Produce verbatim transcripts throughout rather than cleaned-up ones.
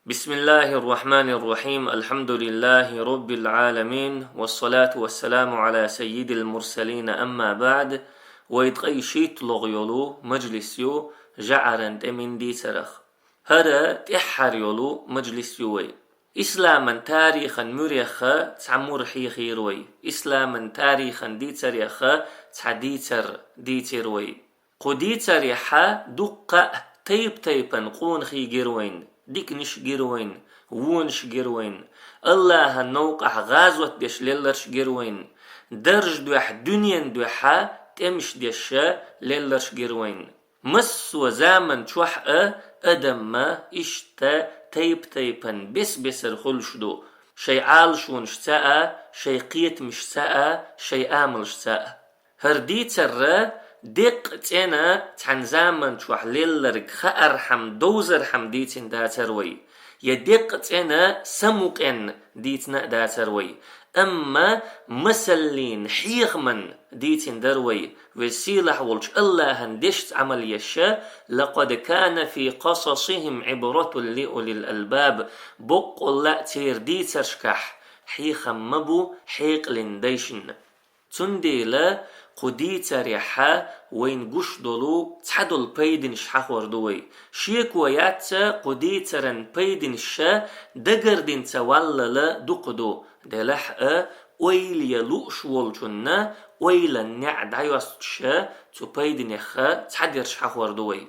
بسم الله الرحمن الرحيم. الحمد لله رب العالمين. والصلاة والسلام على سيد المرسلين. أما بعد. Вай ткъе шийтталагӀа йолу мажлис ю жӀаран тӀеман дийцарах. ХӀара тӀаьххьара йолу мажлис ю вай. Исламан тарихан муьрех цхьа мур хьийхира вай. Исламан тарихан дийцарех цхьа дийцар дийцира вай. Кху дийцарехь дуккха а тайп-тайпана къонахий гира вайна, диканаш гира вайна, вонаш гира вайна, АллахӀан новкъахь гӀазот деш лелларш гира вайна, даржа дуьхьа, дуьнен дуьхьа тӀемаш деш лелларш гира вайна. Массо а заман чохь а адамма иштта тайп-тайпана бес-бесара хуьлуш ду, шайн Ӏалашонашца а, шайн кхетамашца а, шайн амалшца а. ХӀара дийцар деккъа цӀена цхьана заман чохь лелларг хаархьама, довзархьама дийцина дацара вай, я деккъа цӀена самукъенна дийцина а дацара вай. Амма масаллин хьехаман дийцина дара вай, Веза-Сийлахь волчу АллахӀан дешца Ӏамал еш: «لقد كان في قصصهم عبرة لأولي الألباب». Боккъалла а церан дийцаршкахь хьехам ма бу хьекъална дайшна. Цундела кху дийцарехь вайна гуш долу цхьадолу пайданаш хьахор ду вай. Шеко яц, кху дийцаран пайданаш дагардина ца валлал дукха ду, делахь а ойла ян лууш волчунна ойлан неӀ дӀайостуш цу пайданех цхьадерш хьахор ду вай.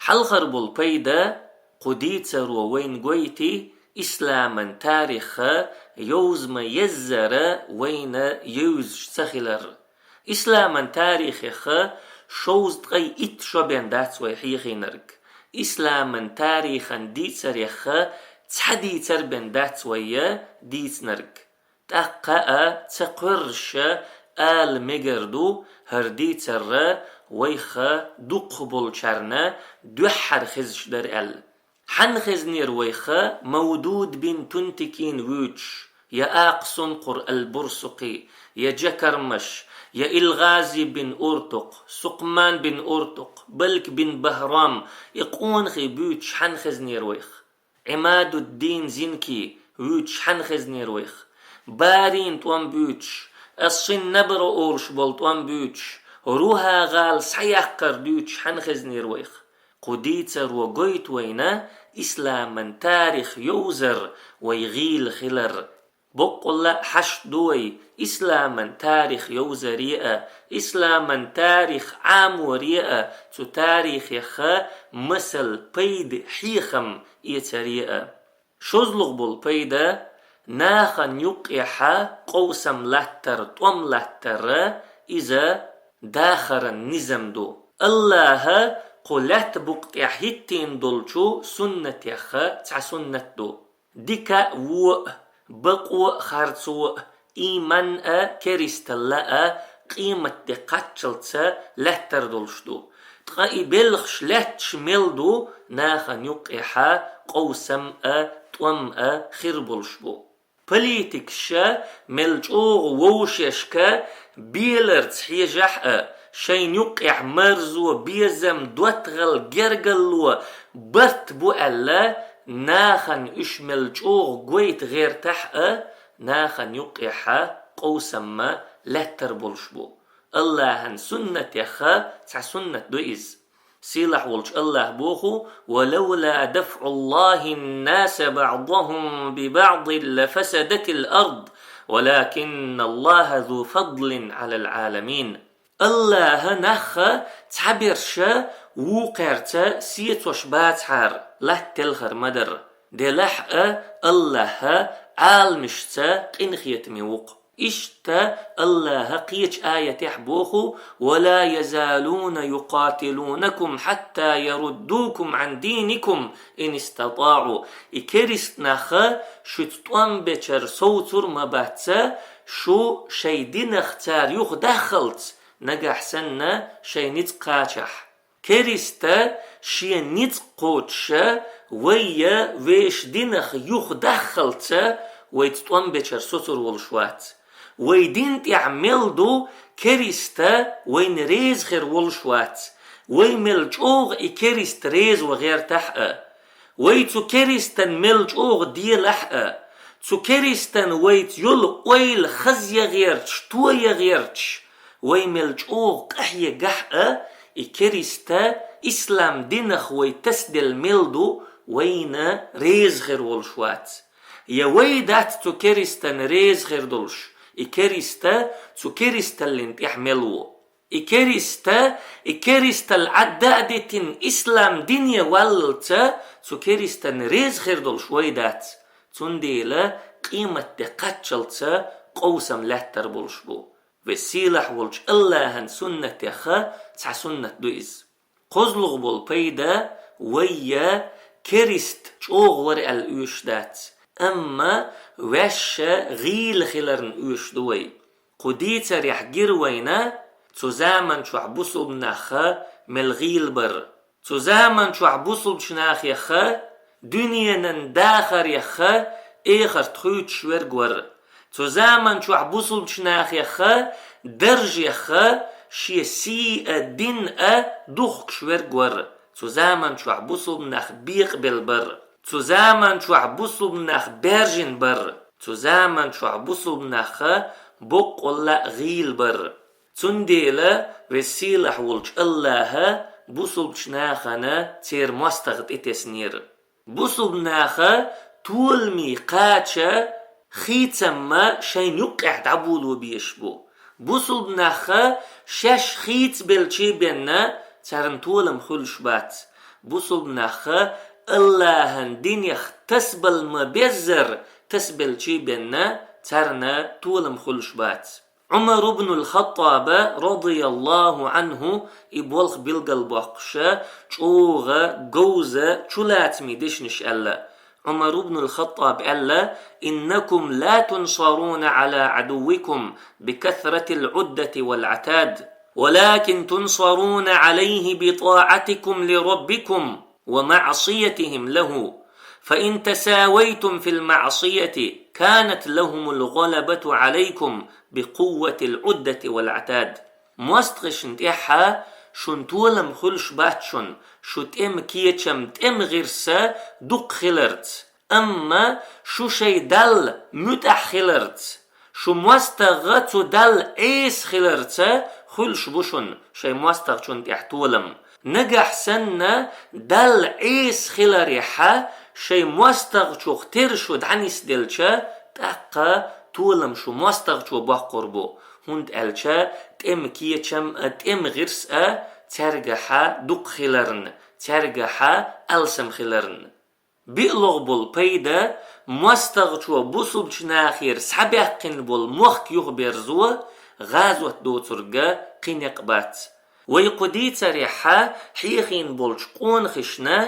Хьалхара болу пайда: кху дийцаро вайна гойту исламан тарих йовза ма-еззара вайна евзаш ца хилар. Исламан тарихех шовзткъе итт шо бен дац вай хьехийнарг. Исламан тарихан дийцарех цхьа дийцар бен дац вай дийцинарг. ТӀаккха а ца кхоьруш ала мегар ду, хӀара дийцар вайх дукхахболчарна дуьххьара хезаш дара аьлла. Хьанна хезнера вайх Мавдуд бин Тунтикин вуьйцуш, я Акъсункъур ал-Бурсукъи, я Джакармаш, я Илгъази бин Уртукъ, Сукъман бин Уртукъ, Балк бин Бахрам, и къонахий буьйцуш хьанна хезнера вайх? Ӏимадуддин Зинки вуьйцуш хьанна хезнера вайх? Барин тӀом буьйцуш, Ас-Синнабра олуш болу тӀом буьйцуш, Руха гӀала схьаяккхар дуьйцуш хьанна хезнера вайх? Кху дийцаро гойту вайна исламан тарих йовзар вай гӀийла хилар. Боккъалла а хьашт ду вай исламан тарих йовзаре а, исламан тарих Ӏаморе а, цу тарихех масал, пайда, хьехам эцаре а. ШозлагӀа болу пайда: нахана юккъехь къовсам латтар, тӀом латтар, иза дахаран низам ду. АллахӀа кху лаьтта букъа тӀехь хӀиттийна долчу суннатех цхьа суннат ду. Дика а, вон а, бакъо а, харцо а, ийман а, керисталла а къематде кхаччалца лаьттар долуш ду. Ткъа и белхаш лаьтташ мел ду нахана юккъехь къовсам а, тӀом а хир болуш бу. Политикаша мел чӀогӀа вовшашка беларца хьежахь а, шайна юккъехь марзо, безам, доттагӀалла, гергалло, барт бу аьлла, нахана уьш мел чӀогӀа гойта гӀертахь а, нахана юккъехь къовсам а лаьттар болуш бу. АллахӀан суннатех цхьа суннат ду иза. Сийлахь волчу АллахӀа боху: «ولولا دفع الله الناس بعضهم ببعض لفسدت الأرض ولكن الله ذو فضل على العالمين». АллахӀа нах цхьаберш вукхаьрца сецош бацахьара, латта телхар ма дара. Делахь а АллахӀ Ӏаламашца къинхетаме ву-кх. Иштта АллахӀа кхечу аятехь боху: «ولا يزالون يقاتلونكم حتى يردوكم عن دينكم إن استطاعوا». И керист нах шуьца тӀом бечара совцур ма бац, шу шайн динах цара юхадаххалц, нагахь санна шайн ницкъ кхачахь. Кериста шен ницкъ кхочуша, вай я вешан динах юхадаххалца, вайца тӀом бечара соцур волуш вац. Вай дин тӀехь мел ду кериста вайна реза хир волуш вац. Вай мел чӀогӀа и керист реза ван гӀертахь а. Вай цу керистан мел чӀогӀа делахь а, цу керистан вайца йола ойла хаза я гӀерташ, то я гӀерташ, вай мел чӀогӀа къахьегахь а, и кериста ислам динах вай тасаделла мел ду, вайна реза хир волуш вац. Я вай дац цу керистан реза хир долуш, и кериста цу керисталлин тӀехь мел ву. И кериста, и керистал Ӏадда а дитина ислам дине валлалца, цу керистан реза хир долуш вай дац. Цундела къематде кхаччалца къовсам лаьттар болуш бу. Веза-сийлахь волчу АллахӀан суннатеха цхьа суннат ду иза. КхозлагӀа болу пайда: вай я керист чӀогӀа вара аьлла оьшуш дац, амма ваьшша гӀийла хиларна оьшуш ду вай. Кху дийцарехь гира вайна цу заман чохь бусулба наха мел гӀийла бар. Цу заман чохь бусулбачу нахеха дуьненан дахареха эхарт хуьйцуш верг вара. Цу заман чохь бусулбачу нахеха даржеха шен сий а, дин а духкуш верг вара. Цу заман чохь бусулба нах бекъабелла бар. Цу заман чохь бусулба нах баьржина бар. Цу заман чохь бусулба наха боккъалла а гӀийла бар. Цундела веза-сийлахь волчу АллахӀа бусулбачу нахана церан мостагӀа тӀетеснера. Бусулба наха толаме кхача хийцамма шайна юккъехь дӀаболо безаш бу. Бусулба наха шаьш хийцабелчий бенна царна толам хуьлуш бац. Бусулба наха АллахӀан динех тасабала ма-беззара тасабелчий бенна царна толам хуьлуш бац. Ӏумар ибн ал-Хаттаба, радияллаху Ӏанху, и болх билгалбоккхуша, чӀогӀа говза, чулацаме дешнаш аьлла. Ӏумар ибн ал-Хаттаб аьлла: «إنكم لا تنصرون على عدوكم بكثرة العدة والعتاد، ولكن تنصرون عليه بطاعتكم لربكم ومعصيتهم له، فإن تساويتم في المعصية كانت لهم الغلبة عليكم بقوة العدة والعتاد». МостагӀашна тӀехьа шун толам хуьлуш бац шун, шу тӀеман кечам, тӀеман гӀирса дукха хиларца, амма шу шайн Далла муьтӀахь хиларца, шу мостагӀа цу Далла Ӏеса хиларца хуьлуш бу шун шайн мостагӀчунна тӀехь толам. Нагахь санна Далла Ӏеса хиларехьа шайн мостагӀчух тера шу дӀанисделча, тӀаккха толам шу мостагӀчо боккхур бу, хӀунда аьлча тӀеман кечам а, тӀеман гӀирс а цаьргахьа дукха хиларна, цаьргахьа алсам хиларна. БиълогӀа болу пайда: мостагӀчо бусулбачу нахера схьабаьккхина болу мохк юхаберзо гӀазот доцург кхин некъ бац. Вай кху дийцарехьа хьехийна болчу къонахашна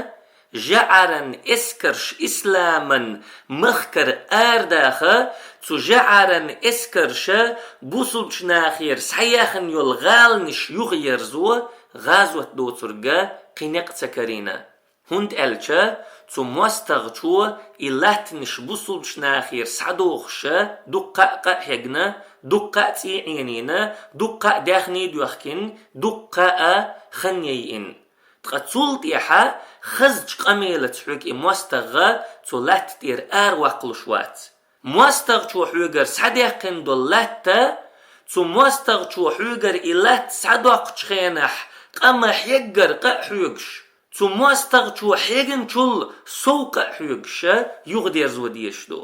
жаӀаран эскарш исламан махкара арадаха, цу жаӀаран эскарша бусулбачу нахера схьаяьхна йолу гӀаланаш юхаерзо гӀазот доцург кхин некъ ца карийна. ХӀунда аьлча цу мостагӀчо и латтанаш бусулбачу нахера схьадохуша дуккха а къа а хьегна, дуккха а цӀий Ӏенийна, дуккха а даьхний доьхкина, дуккха а хан яйина. Ткъа цул тӀаьхьа хазачу къамелаца хьоьга и мостагӀа цу латта тӀера араваккхалуш вац. МостагӀчо хьоьгара схьадаьккхина долу латта, цу мостагӀчо хьоьгара и латта схьадоккхучу хенахь къа ма-хьеггара къа а хьоьгуш, цу мостагӀчо хьегначул сов къа а хьоьгуша юхадерзо дезаш ду.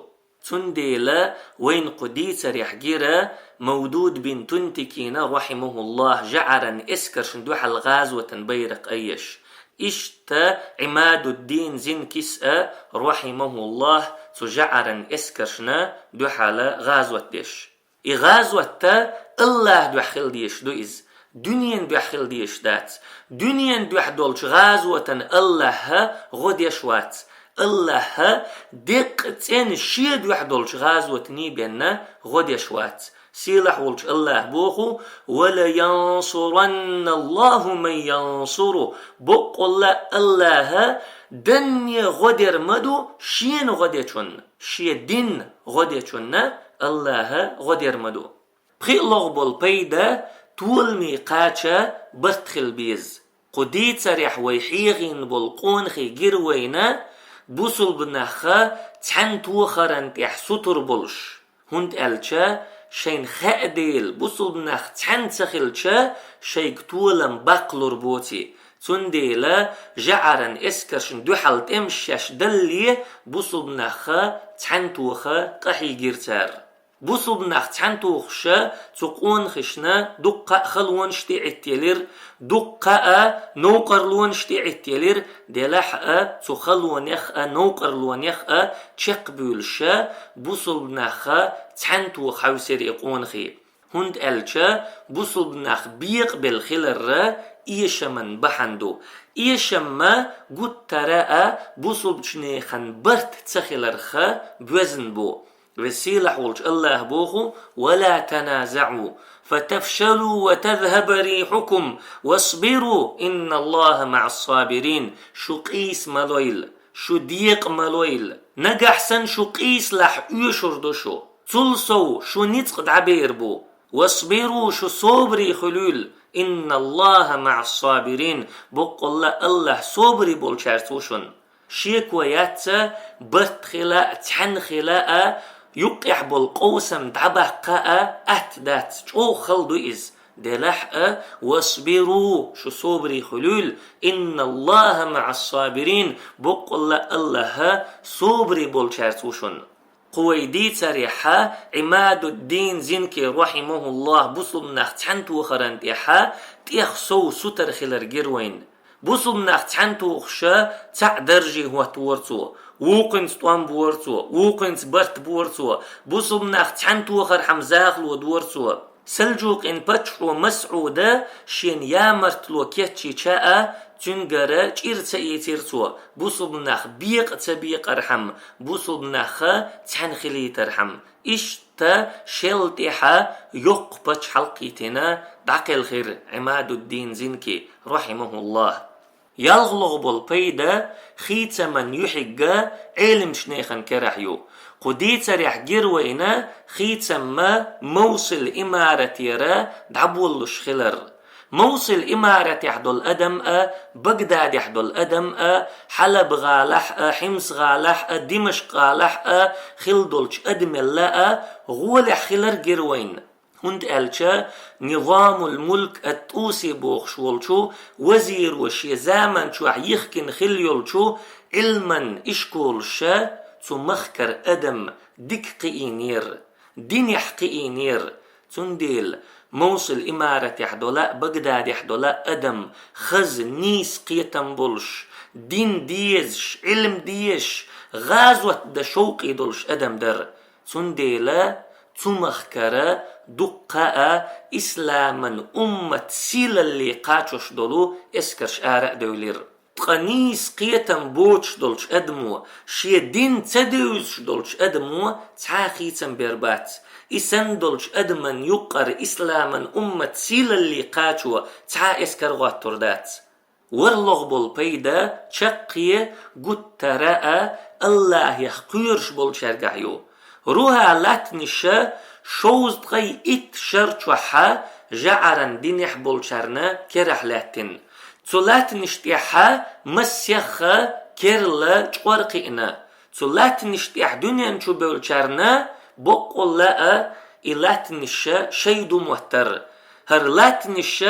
Цундела вайна кху дийцарехь гира Мавдуд бин Тунтикина, рахьимахуллахь, жаӀаран эскаршна дуьхьал гӀазотан байракх айъеш. Иштта Ӏимадуддин Зинкис а, рахьимахуллахь, цу жаӀаран эскаршна дуьхьал гӀазот деш. И гӀазот АллахӀ дуьхьа хила дезаш ду иза, дуьненан дуьхьа хила дезаш дац. Дуьненан дуьхьа долчу гӀазотан АллахӀа гӀо деш вац. АллахӀа деккъа цӀена шен дуьхьа долчу гӀазотаний бенна гӀо деш вац. Сийлахь волчу АллахӀа боху: «Ва ла янсуранна Аллаху ман янсуру». Боккъалла АллахӀа данне гӀо дер ма ду шена гӀо дечунна, шен динна гӀо дечунна АллахӀа гӀо дер ма ду. ПхиълагӀа болу пайда: толаме кхача барт хила беза. Кху дийцарехь вай хьехийна болу къонахий гира вайна, Бусулба нах цхьаьнатохаран тӀехь сутара болуш, хӀунда аьлча шайна хаьа дела, бусулба нах цхьаьна ца хилча, шайга толам баккхалур боций. Цундела жаӀаран эскаршна дуьхьал тӀемаш шаьш далале, бусулба нах цхьаьнатоха къахьийгира цара. Бусулба нах цхьаьнатохуш, цу къонахашна дуккха а халонаш тӀеӀиттаелира, дуккха а новкъарлонаш тӀеӀиттаелира, делахь а цу халонех а, новкъарлонех а чекхбуьйлуш, бусулба нах цхьаьнатоха хьаьвсира и къонахий. ХӀунда аьлча бусулба нах бекъабелла хилар эшаман бахьана ду. Эшам гуттара а бусулбачу нехан барт ца хиларх боьзна бу. Веза-Сийлахь волчу АллахӀа боху: «ولا تنازعوا فتفشلوا وتذهب ريحكم واصبروا إن الله مع الصابرين». Шу къийса ма лойла, шу декъа ма лойла. Нагахь санна шу къийсалахь, оьшур ду шу. Цул сов шу ницкъ дӀабер бу. «واصبروا», шу собаре хуьлийла. «إن الله مع الصابرين». Боккъалла АллахӀ собаре болчаьрца ву шуна. Шеко яц, барт хила а, цхьаьна хила а, юккъехь болу къовсам дӀабаккха а атта дац, чӀогӀа хала ду иза. Делахь а: «واصبروا», шу собаре хуьлийла, «إن الله مع الصابرين», боккъалла АллахӀ собаре болчаьрца ву шуна. Кху вай дийцарехь Ӏимадуддин Зинки, рахьимахуллахӀ, бусулба нах цхьаьнатохаран тӀехь, тӀех сов сутара хилар гира вайна. Бусулба нах цхьаьнатохуш, цхьаъ дарже хӀоттавора цо, вукхуьнца тӀом бора цо, вукхуьнца барт бора цо, бусулба нах цхьаьнатохархьама захало дора цо. Сальджукъийн паччахьо МасӀуда шена ямартло кечйича а, цуьнгара чӀир ца ийцира цо, бусулба нах бекъа ца бекъархьама, бусулба нах цхьаьна хилийтархьама. Иштта шел тӀаьхьа йоккха пачхьалкх йитина дӀакхелхира Ӏимадуддин Зинки, рахьимахуллахӀ. ЯлхалгӀа болу пайда хийцаман юьхьиг Ӏеламчу нехан керахь ю. Кху дийцарехь гира вайна хийцам Мовсил имаратера дӀаболалуш хилар. Мовсил имаратехь долу адам а, Багдадехь долу адам а, Хьалаб-гӀалахь а, Хьимс-гӀалахь а, Димашкъ-гӀалахь а хилла долчу адамелла а гӀолехь хилар гира вайна. ХӀунда аьлча Низамул-Мулк ат-ТӀуси бохуш волчу вазиро шен заман чохь йихкина хилла йолчу Ӏилман ишколаша цу махкара адам дика кхиийнера, динехь кхиийнера. Цундела Мовсил имаратехь долу а, Багдадехь долу а адам хаза, нийса кхетам болуш, дин дезаш, Ӏилм дезаш, гӀазот дан шовкъе долуш адам дара. Цундела цу махкара дуккха а исламан уммат сийлалле кхачош долу эскарш ара а девлира. Ткъа нийса кхетам боцуш долчу адамо, шен дин ца девзаш долчу адамо цхьа а хийцам бер бац. И санна долчу адаман юккъара исламан уммат сийлалле кхачо цхьа а эскар гӀоттур дац. ВорхӀалгӀа болу пайда чаккхе гуттара а АллахӀех кхоьруш болчаьргахь ю. РухӀа латтанаш шовзткъе итт шар чохь жаӀаран динехь болчарна керахь лаьттина. Цу латтанаш тӀехь массех а керла чкъор кхиъна. Цу латтанаш тӀехь дуьнен чу бевллачарна боккъалла а и латтанаш шайн ду моттара. ХӀара латтанаш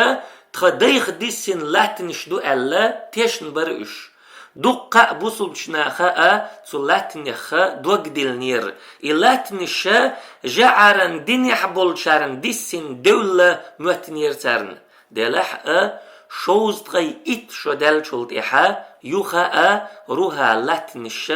тхан дайх диссина латтанаш ду аьлла тешна бара уьш. Дуккха а бусулбачу наха а цу латтанех дог диллинера. И латтанаш жаӀаран динехь болчарна диссина девлла моьттинера царна. Делахь а, шовзткъе итт шо даьллачул тӀаьхьа юха а РухӀа латтанаш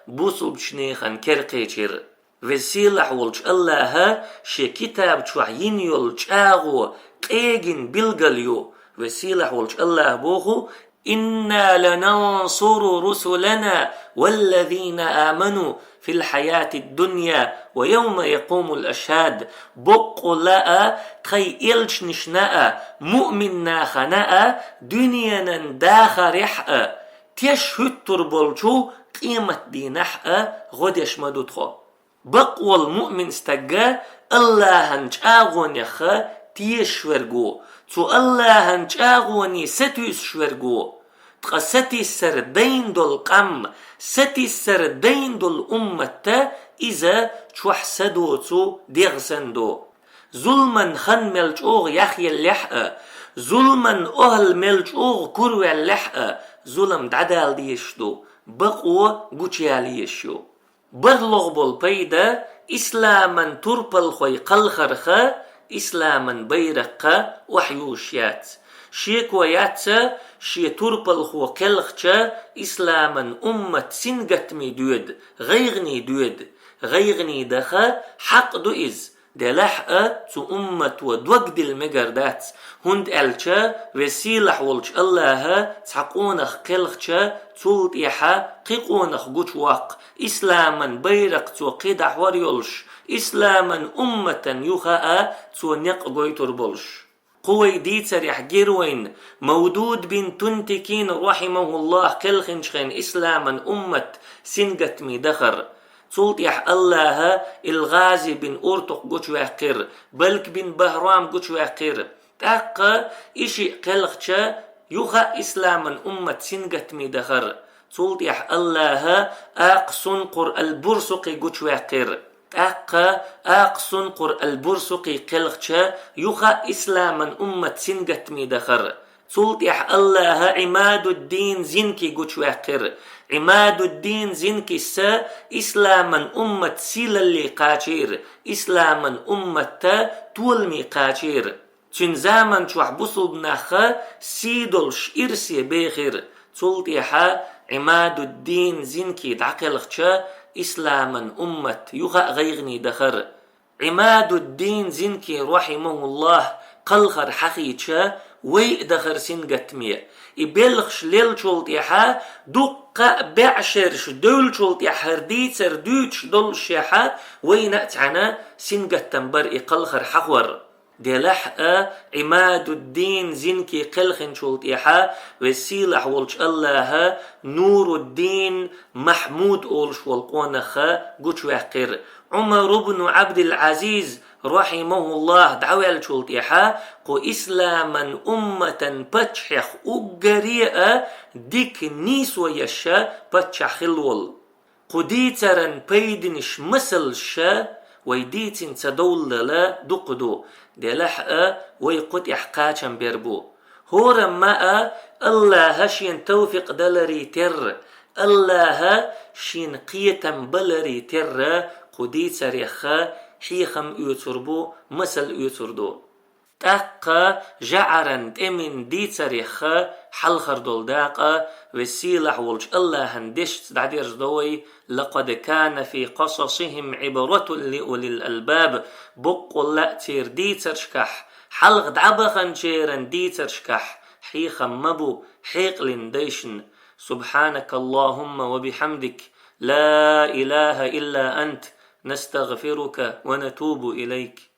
бусулбачу нехан кера кхечира. Веза-Сийлахь волчу АллахӀа шен китаб чохь йина йолу чӀагӀо къегина билгал ю. Веза-Сийлахь волчу АллахӀа боху: «إنا لننصر رسلنا والذين آمنوا في الحياة الدنيا ويوم يقوم الأشهاد». Боккъалла а, тхайн элчанашна а, муъмин нахана а, дуьненан дахарехь а, теш хӀуьттур болчу къематдийнахь а гӀо деш ма ду тхо. Бакъволу муъмин стаг АллахӀан чӀагӀонех тешаш верг ву, цу АллахӀан чӀагӀоне сатуьйсуш верг ву. Ткъа сатийсар дайна долу къам, сатийсар дайна долу уммат, иза чохь са доцу дегӀ санна ду. Зуламан хан мел чӀогӀа яхъеллехь а, зуламан охӀла мел чӀогӀа кураваьллехь а, зулам дӀадала дезаш ду, бакъо гучуяла езаш ю. БарлагӀа болу пайда: исламан турпалхой кхалхарх исламан байракх охьаюзуш яц. Шеко яц шен турпалхо кхелхча исламан уммат сингаттаме доьду, гӀайгӀане доьду. ГӀайгӀане даха хьакъ ду иза, делахь а цу уммато дог дилла мегар дац, хӀунда аьлча Веза-Сийлахь волчу АллахӀа цхьа къонах кхелхча, цул тӀаьхьа кхин къонах гучувоккху, исламан байракх цо кхидӀа хьор йолуш, исламан умматан юха а цо некъ гойтур болуш. Кху вай дийцарехь гира вайна Мавдуд бин Тунтикин, рахьимахуллахӀ, кхелхинчу хенахь исламан уммат сингаттаме дахар. Цул тӀаьхьа АллахӀа Ил-ГӀази бин Уртукъ гучуваьккхира, Балк бин Бахрам гучуваьккхира. ТӀаккха и шиъ кхелхча, юха а исламан уммат сингаттаме дахар. Цул тӀаьхьа АллахӀа Акъ Сункъур ал-Бурсукъи гучуваьккхира. ТӀаккха Акъ Сункъур ал-Бурсукъи кхелхча, юха а исламан уммат сингаттаме дахар. Цул тӀаьхьа АллахӀа Ӏимадуддин Зинки гучуваьккхира. Ӏимадуддин Зинкис исламан уммат сийлалле кхачийра, исламан уммат толаме кхачийра. Цуьнан заман чохь бусулба нах сий долуш ирсе бехира. Цул тӀаьхьа Ӏимадуддин Зинки дӀакхелхча, исламан уммат юха а гӀайгӀане дахар. Ӏимадуддин Зинки, рахьимахуллахӀ, кхалхар хьахийча, вай а дахар сингаттаме. И белхаш леллачул тӀаьхьа, дуккха а бӀешераш девллачул тӀаьхьа хӀара дийцар дуьйцуш доллушехь, вайна а цхьаьна сингаттам бара и кхалхар хьахор. Делахь а Ӏимадуддин Зинки кхелхинчул тӀаьхьа Веза-Сийлахь волчу АллахӀа Нуруддин Махьмуд олуш волу къонах гучуваьккхира. Ӏумар ибн Ӏабдил-Ӏазиз, рахьимахуллахӀ, дӀаваьллачул тӀаьхьа кху исламан умматан паччахьех уггаре а дика нийсо еш паччахь хилла волу. Кху дийцаран пайданаш масалш вай дийцина ца довллал дукха ду, делахь а вай кху тӀехь кхачам бер бу. ХӀорамма а АллахӀа шена тавфикъ даларе терра, АллахӀа шена кхетам баларе терра кху дийцарех хьехам оьцур бу, масал оьцур ду. ТӀаккха жӀаран тӀеман дийцарех хьалхара долу дакъа Веза-Сийлахь волчу АллахӀан дешца дӀадерзадо вай: «لقد كان في قصصهم عبرة لأولي الألباب». Боккъалла а церан дийцаршкахь, хьалха дӀабаханчеран дийцаршкахь хьехам ма бу хьекъална дайшна. سبحانك اللهم وبحمدك، لا إله إلا أنت، نستغفرك ونتوب إليك.